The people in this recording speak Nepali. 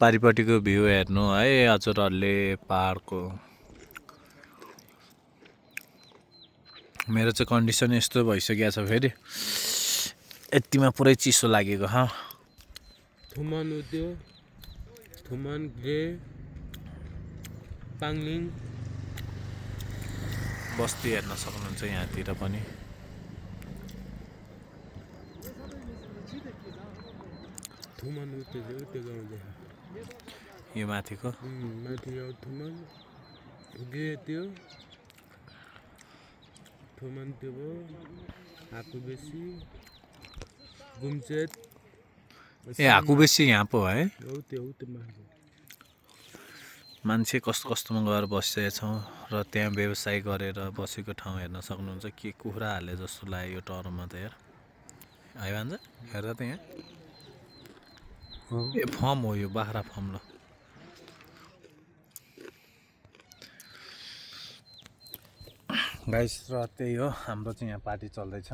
पारिपट्टिको भ्यू हेर्नु है हजुरहरूले पहाडको। मेरो चाहिँ कन्डिसन यस्तो भइसकेको छ फेरि यतिमा पुरै चिसो लागेको ह। थुमन उद्यो थुमन ग्रे पाङलिङ बस्ती हेर्न सक्नुहुन्छ यहाँतिर पनि। थुमन उते गाउँ देखा यो माथिको माथि यो थुमन ग्रे त्यो थुमन त्यो भयो हाकु बेसी गुम्चेत ए हाकु बेसी यहाँ पो है। हो त्यो माथि मान्छे कस्तो कस्तोमा गएर बसिसकेका छौँ र त्यहाँ व्यवसाय गरेर बसेको ठाउँ हेर्न सक्नुहुन्छ। के कुखुरा हाले जस्तो लाग्यो यो टरमा त यार है भान्जा हेर्दा त यहाँ ए फर्म हो यो बाख्रा फर्म ल। गाइस र त्यही हो हाम्रो चाहिँ यहाँ पार्टी चल्दैछ।